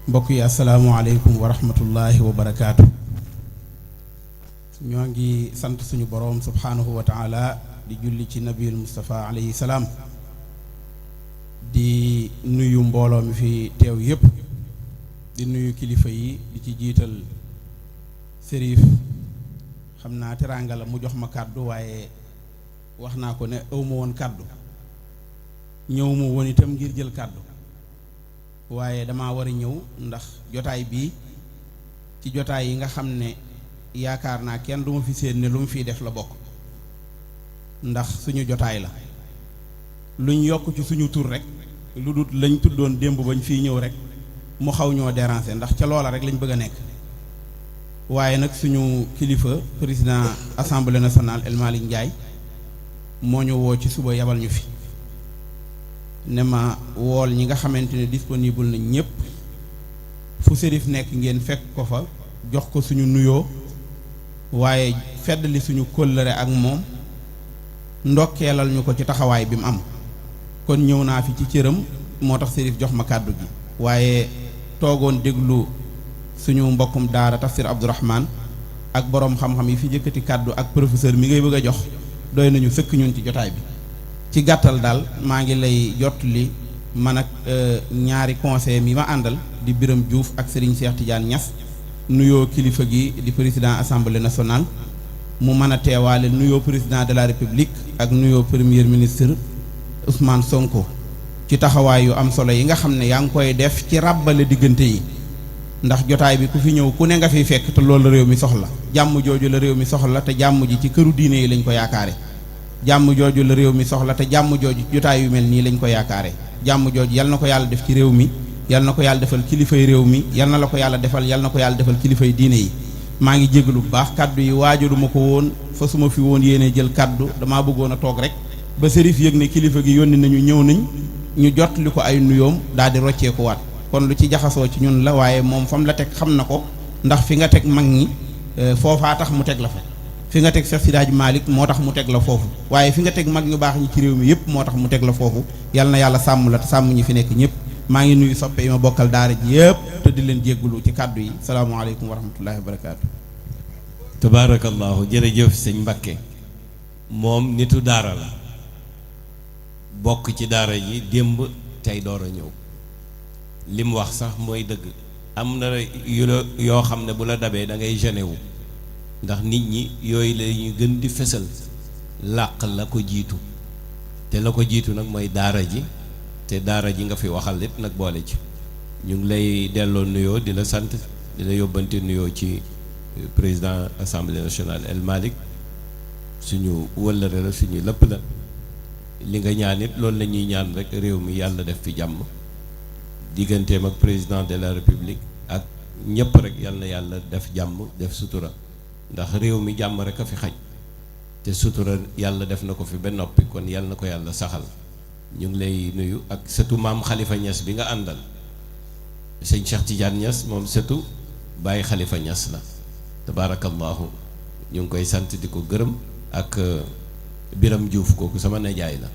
mbokk yi asalaamualeykum wa rahmatullahi wa barakaatu. ñoo ngi sant suñu boroom subhaanahu wa taala di julli ci nabiyul Mustafa alayhi salaam di nuyu mbooloo mi fi teew yépp di nuyu kilifa yi di ci jiital sërif xam naa teraanga la mu jox ma kàddu waaye wax naa ko ne awma woon kàddu ñëw mu woon itam ngir jël kàddu waaye dama war a ñëw ndax jotaay bii ci jotaay yi nga xam ne yaakaar naa kenn du ma fi séen ne lu mu fiy def la bokk ndax suñu jotaay la luñ yokk ci suñu tur rek lu dut lañ tuddoon démb bañ fiy ñëw rek mu xaw ñoo déranger ndax ca loola rek lañ bëgg a nekk waaye nag suñu kilifa président assemblée nationale El Malick Ndiaye moo ñu woo ci suba yabal ñu fi ne ma wool ñi nga xamante ne disponible nañ ñëpp fu sërif nekk ngeen fekk ko fa jox ko suñu nuyoo waaye feddali suñu kóllëre ak moom ndokkeelal ñu ko ci taxawaay bi mu am kon ñëw naa fi ci cëram moo tax sërif jox ma kàddu gi waaye toogoon déglu suñu mbokkum daara tafsir Abdourahman ak boroom xam-xam yi fi jëkkati kàddu ak professeur mi ngay bëgg a jox doy nañu sëkk ñun ci jotaay bi ci gàttal daal maa ngi lay jot li man ak ñaari conseil yi ma àndal di Biram Diouf ak Serigne Cheikh Tidiane Niass nuyoo kilifa gi di président assemblée nationale mu mën a teewaale nuyoo président de la république ak nuyoo premier ministre Ousmane Sonko ci taxawaay yu am solo yi nga xam ne yaa ngi koy def ci ràbbale diggante yi ndax jotaay bi ku fi ñëw ku ne nga fiy fekk te loolu la réew mi soxla jàmm jooju la réew mi soxla te jàmm ji ci këru diine yi lañ ko yaakaare jàmm jooju la réew mi soxla te jàmm jooju jotaay yu mel nii lañ ko yaakaare jàmm jooju yal na ko yàlla def ci réew mi yal na ko yàlla defal kilifay réew mi yal na la ko yàlla defal yal na ko yàlla defal kilifay diine yi maa ngi jégalu bu baax kaddu yi waajuruma ko woon fa suma fi woon yéene jël kaddu damaa bëggoon a toog rek ba sërif yëg ne kilifa gi yónni nañu ñëw nañ ñu jot li ko ay nuyoom daal di rocceeku waat kon lu ci jaxasoo ci ñun la waaye moom fam la teg xam na ko ndax fi nga teg mag ñi foofaa tax mu teg la fa fi nga teg Cheikh Sidaaj Malick moo tax mu teg la foofu waaye fi nga teg mag ñu baax ñi ci réew mi yëpp moo tax mu teg la foofu yal na yàlla sàmm la te sàmm ñi fi nekk ñëpp maa ngi nuyu soppe yi ma bokkal daara ji yëpp te di leen jéggulu ci kàddu yi salaamaaleykum wa rahmatullahi wa barakaatu. tabaarakallaahu jërëjëf sëñ Mbakke moom nitu daara la bokk ci daara ji démb tey door a ñëw li mu wax sax mooy dëgg am na yoo xam ne bu la dabee da ngay gêné wu ndax nit ñi yooyu la ñu gën di fesal làq la ko jiitu te la ko jiitu nag mooy daara ji te daara ji nga fi waxal it nag boole ci ñu ngi lay delloo nuyoo di la sant di la yóbbante nuyoo ci président assemblée nationale El Malick suñu wëllëre la suñu lépp la li nga ñaan it loolu la ñuy ñaan rek réew mi yàlla def fi jàmm digganteem ak président de la république ak ñëpp rek yal na yàlla def jàmm def sutura ndax réew mi jàmm rek a fi xaj te sutura yàlla def na ko fi ba noppi kon yal na ko yàlla saxal ñu ngi lay nuyu ak sëtu maam Khalifa Niass bi nga àndal sëñ Cheikh Tidiane Niass moom sëtu Baye Khalifa Niass la tabaarakallaahu ñu ngi koy sant di ko gërëm ak Biram Diouf kooku sama nijaay la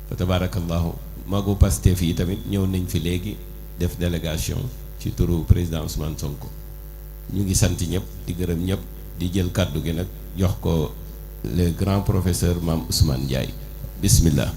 fa tabaarakallaahu magu Pastef yi tamit ñëw nañ fi léegi def délégation ci turu président Ousmane Sonko ñu ngi sant ñëpp di gërëm ñëpp di jël kàddu gi nag jox ko le grand professeur Mame Ousmane Ndiaye bismillah.